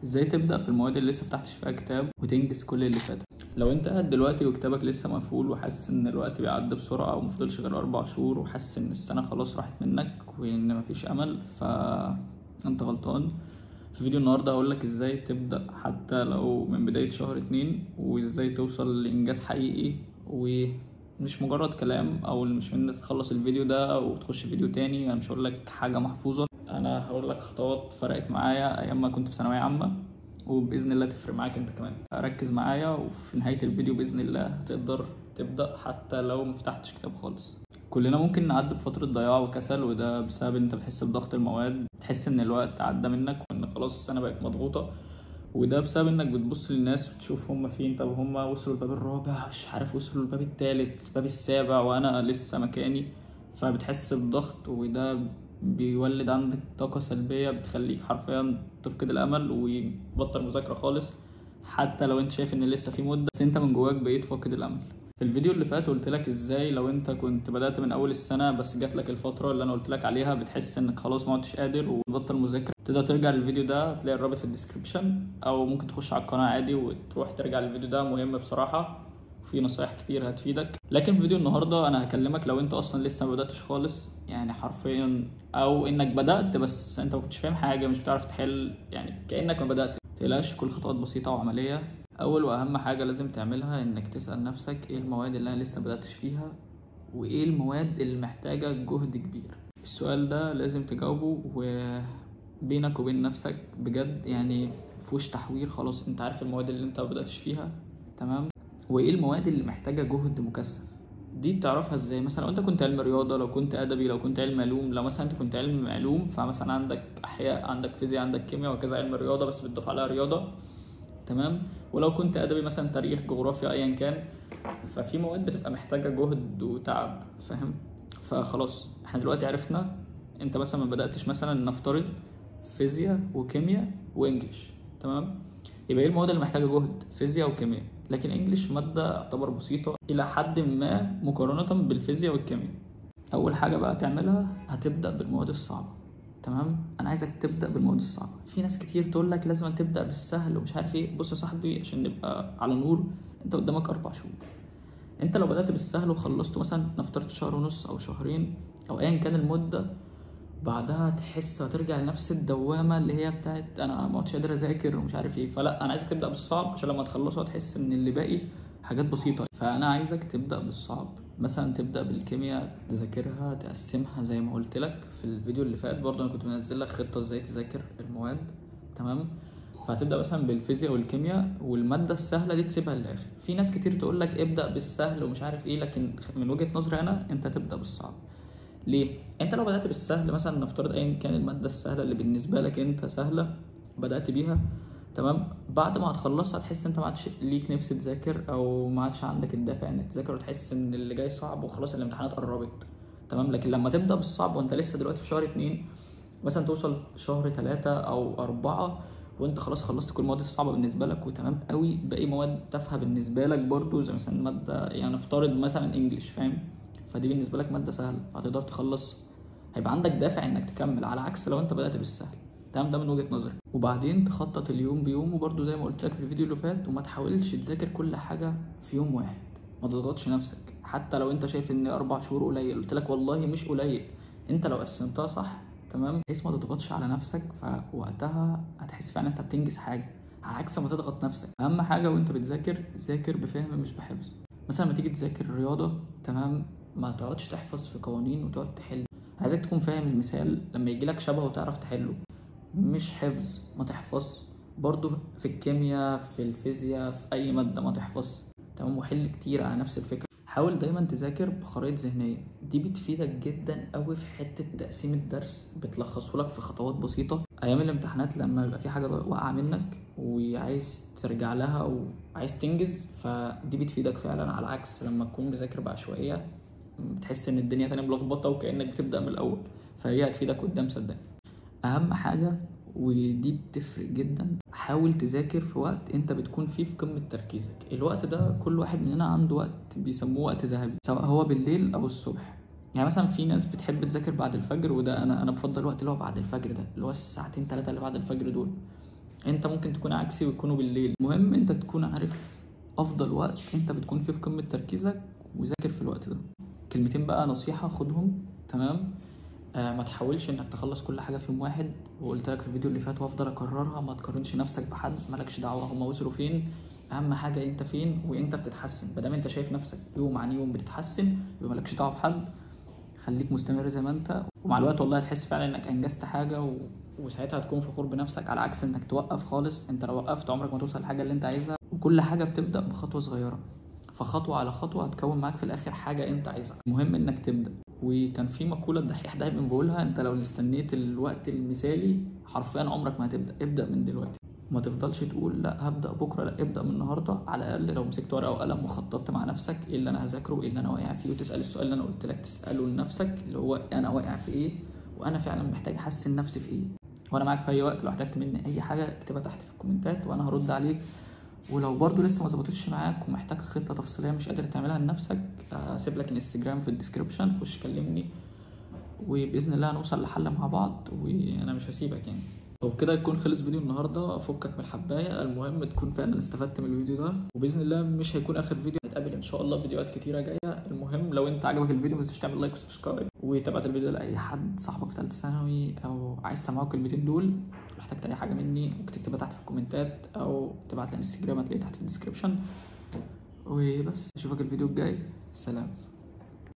ازاي تبدأ في المواد اللي لسه فتحتش فيها كتاب وتنجز كل اللي فاتك. لو انت قاعد دلوقتي وكتابك لسه مقفول وحاسس ان الوقت بيعدي بسرعة ومفضلش غير 4 شهور وحاسس ان السنة خلاص راحت منك وان مفيش امل، فانت غلطان. في فيديو النهاردة هقولك ازاي تبدأ حتى لو من بداية شهر 2، وازاي توصل لإنجاز حقيقي ومش مجرد كلام، او مش من تخلص الفيديو ده وتخش فيديو تاني. انا مش هقولك حاجة محفوظة، انا هقولك خطوات فرقت معايا ايام ما كنت في ثانوية عامة، وبإذن الله تفرق معاك انت كمان. ركز معايا وفي نهاية الفيديو بإذن الله هتقدر تبدأ حتى لو مفتحتش كتاب خالص. كلنا ممكن نعدي بفترة ضياع وكسل، وده بسبب ان انت بتحس بضغط المواد، تحس ان الوقت عدى منك وان خلاص السنة بقت مضغوطة، وده بسبب انك بتبص للناس وتشوف هم فين، طب هم وصلوا الباب الرابع، مش عارف وصلوا الباب الثالث، الباب السابع، وانا لسه مكاني. فبتحس بضغط، وده بيولد عندك طاقة سلبية بتخليك حرفيا تفقد الأمل وتبطل مذاكرة خالص، حتى لو انت شايف ان لسه في مدة، بس انت من جواك بقيت فاقد الأمل. في الفيديو اللي فات قلت لك ازاي لو انت كنت بدأت من اول السنة بس جات لك الفترة اللي انا قلت لك عليها بتحس انك خلاص ما عدتش قادر وتبطل مذاكرة، تقدر ترجع للفيديو ده، تلاقي الرابط في ال description، او ممكن تخش على القناة عادي وتروح ترجع للفيديو ده، مهم بصراحة، في نصايح كتير هتفيدك. لكن في فيديو النهارده انا هكلمك لو انت اصلا لسه ما بداتش خالص، يعني حرفيا، او انك بدات بس انت ما كنتش فاهم حاجة، مش بتعرف تحل، يعني كانك ما بداتش. متقلقش، كل خطوات بسيطة وعملية. اول واهم حاجة لازم تعملها انك تسال نفسك ايه المواد اللي انا لسه ما بداتش فيها، وايه المواد اللي محتاجه جهد كبير. السؤال ده لازم تجاوبه وبينك وبين نفسك بجد، يعني مفيهوش تحوير، خلاص انت عارف المواد اللي انت ما بداتش فيها، تمام، وايه المواد اللي محتاجه جهد مكثف. دي بتعرفها ازاي؟ مثلا لو انت كنت علم رياضة، لو كنت ادبي، لو كنت علم علوم. لو مثلا انت كنت علم علوم فمثلا عندك احياء، عندك فيزياء، عندك كيمياء، وكذا علم رياضة بس بتضاف عليها رياضة، تمام. ولو كنت ادبي مثلا تاريخ، جغرافيا، ايا كان. ففي مواد بتبقى محتاجه جهد وتعب، فاهم؟ فخلاص احنا دلوقتي عرفنا انت مثلا ما بداتش، مثلا نفترض فيزياء وكيمياء و English، تمام، يبقى ايه المواد اللي محتاجه جهد؟ فيزياء وكيمياء. لكن English مادة اعتبر بسيطة الى حد ما مقارنة بالفيزياء والكيمياء. اول حاجة بقى تعملها هتبدا بالمواد الصعبة، تمام. انا عايزك تبدا بالمواد الصعبة. في ناس كتير تقول لك لازم تبدا بالسهل ومش عارف ايه. بص يا صاحبي، عشان نبقى على نور، انت قدامك 4 شهور. انت لو بدات بالسهل وخلصته مثلا نفترض 1.5 شهر او 2 شهور او ايا كان المدة، بعدها تحس هترجع لنفس الدوامة اللي هي بتاعت انا ما عدتش قادر اذاكر ومش عارف ايه. فلا، انا عايزك تبدا بالصعب عشان لما تخلصه هتحس ان اللي باقي حاجات بسيطة. فانا عايزك تبدا بالصعب، مثلا تبدا بالكيمياء، تذاكرها، تقسمها زي ما قلت لك في الفيديو اللي فات، برضه انا كنت منزل لك خطه ازاي تذاكر المواد، تمام. فهتبدا مثلا بالفيزياء والكيمياء، والمادة السهلة دي تسيبها للاخر. في ناس كتير تقول لك ابدا بالسهل ومش عارف ايه، لكن من وجهه نظري انا انت تبدا بالصعب. ليه؟ انت لو بدأت بالسهل، مثلا نفترض ايا كان المادة السهلة اللي بالنسبة لك انت سهلة بدأت بيها، تمام، بعد ما هتخلصها هتحس انت ما عادش ليك نفس تذاكر، او ما عادش عندك الدافع انك تذاكر، وتحس ان اللي جاي صعب وخلاص الامتحانات قربت، تمام. لكن لما تبدأ بالصعب وانت لسه دلوقتي في شهر 2، مثلا توصل شهر 3 او 4 وانت خلاص خلصت كل المواد الصعبة بالنسبة لك وتمام قوي، باقي مواد تافهة بالنسبة لك برضو، زي مثلا مادة، يعني نفترض مثلا انجليش، فاهم؟ فدي بالنسبة لك مادة سهلة، فهتقدر تخلص، هيبقى عندك دافع انك تكمل، على عكس لو انت بدات بالسهل، تمام. ده من وجهه نظري. وبعدين تخطط اليوم بيوم، وبرده زي ما قلت لك في الفيديو اللي فات، وما تحاولش تذاكر كل حاجة في يوم واحد، ما تضغطش نفسك. حتى لو انت شايف ان 4 شهور قليل، قلت لك والله مش قليل، انت لو قسمتها صح، تمام، بحيث ما تضغطش على نفسك، فوقتها هتحس فعلا انت بتنجز حاجة، على عكس ما تضغط نفسك. اهم حاجة وانت بتذاكر، ذاكر بفهم مش بحفظ. مثلا لما تيجي تذاكر الرياضة، تمام، ما تقعدش تحفظ في قوانين وتقعد تحل، عايزك تكون فاهم المثال لما يجي لك شبهه وتعرف تحله، مش حفظ. ما تحفظ برضو في الكيمياء، في الفيزياء، في اي مادة ما تحفظ، تمام، وحل كتير على نفس الفكرة. حاول دايما تذاكر بخرائط ذهنية، دي بتفيدك جدا قوي في حتة تقسيم الدرس، بتلخصه لك في خطوات بسيطة. ايام الامتحانات لما يبقى في حاجة واقعه منك وعايز ترجع لها وعايز تنجز، فدي بتفيدك فعلا، على عكس لما تكون مذاكر بعشوائيه بتحس ان الدنيا تاني ملخبطة وكانك بتبدا من الاول. فهي هتفيدك قدام صدقني. اهم حاجة ودي بتفرق جدا، حاول تذاكر في وقت انت بتكون فيه في قمة تركيزك. الوقت ده كل واحد مننا عنده وقت بيسموه وقت ذهبي، سواء هو بالليل او الصبح. يعني مثلا في ناس بتحب تذاكر بعد الفجر، وده انا بفضل الوقت اللي هو بعد الفجر ده، اللي هو الساعتين 3 اللي بعد الفجر دول. انت ممكن تكون عكسي ويكونوا بالليل. المهم انت تكون عارف افضل وقت انت بتكون فيه في قمة تركيزك، وذاكر في الوقت ده. كلمتين بقى نصيحة خدهم، تمام؟ ما تحاولش انك تخلص كل حاجة في يوم واحد، وقلت لك في الفيديو اللي فات وافضل اكررها، ما تقارنش نفسك بحد، مالكش دعوه هما وصلوا فين، اهم حاجة انت فين وانت بتتحسن. ما دام انت شايف نفسك يوم عن يوم بتتحسن يبقى مالكش دعوه بحد، خليك مستمر زي ما انت، ومع الوقت والله هتحس فعلا انك انجزت حاجة وساعتها هتكون فخور بنفسك، على عكس انك توقف خالص. انت لو وقفت عمرك ما توصل للحاجة اللي انت عايزها، وكل حاجة بتبدا بخطوة صغيرة، فخطوه على خطوة هتكون معاك في الاخر حاجة انت عايزها. المهم انك تبدا. وكان في مقولة الدحيح دايما بقولها، انت لو استنيت الوقت المثالي حرفيا عمرك ما هتبدا. ابدا من دلوقتي، ما تفضلش تقول لا هبدا بكره، لا ابدا من النهارده. على الاقل لو مسكت ورقة وقلم وخططت مع نفسك ايه اللي انا هذاكره وايه اللي انا واقع فيه، وتسال السؤال اللي انا قلت لك تساله لنفسك اللي هو انا واقع في ايه، وانا فعلا محتاج احسن نفسي في ايه. وانا معاك في اي وقت، لو احتجت مني اي حاجة اكتبها تحت في الكومنتات وانا هرد عليك. ولو برضو لسه ما ظبطتش معاك ومحتاج خطه تفصيلية مش قادر تعملها لنفسك، اسيب لك الانستجرام في ال description، خش كلمني وباذن الله هنوصل لحل مع بعض، وانا مش هسيبك يعني. وبكده يكون خلص فيديو النهارده، فكك من الحبايه، المهم تكون فعلا استفدت من الفيديو ده، وباذن الله مش هيكون اخر فيديو، هنتقابل ان شاء الله فيديوهات كتيرة جاية. المهم لو انت عجبك الفيديو ما تنساش تعمل like و subscribe، وتبعت الفيديو لاي حد صاحبك في ثالثة ثانوي او عايز تسمعه الكلمتين دول. لو احتجت اي حاجة مني ممكن تكتبها تحت في الكومنتات او تبعت لي انستجرام، هتلاقيه تحت في ال description. وبس، اشوفك الفيديو الجاي، سلام.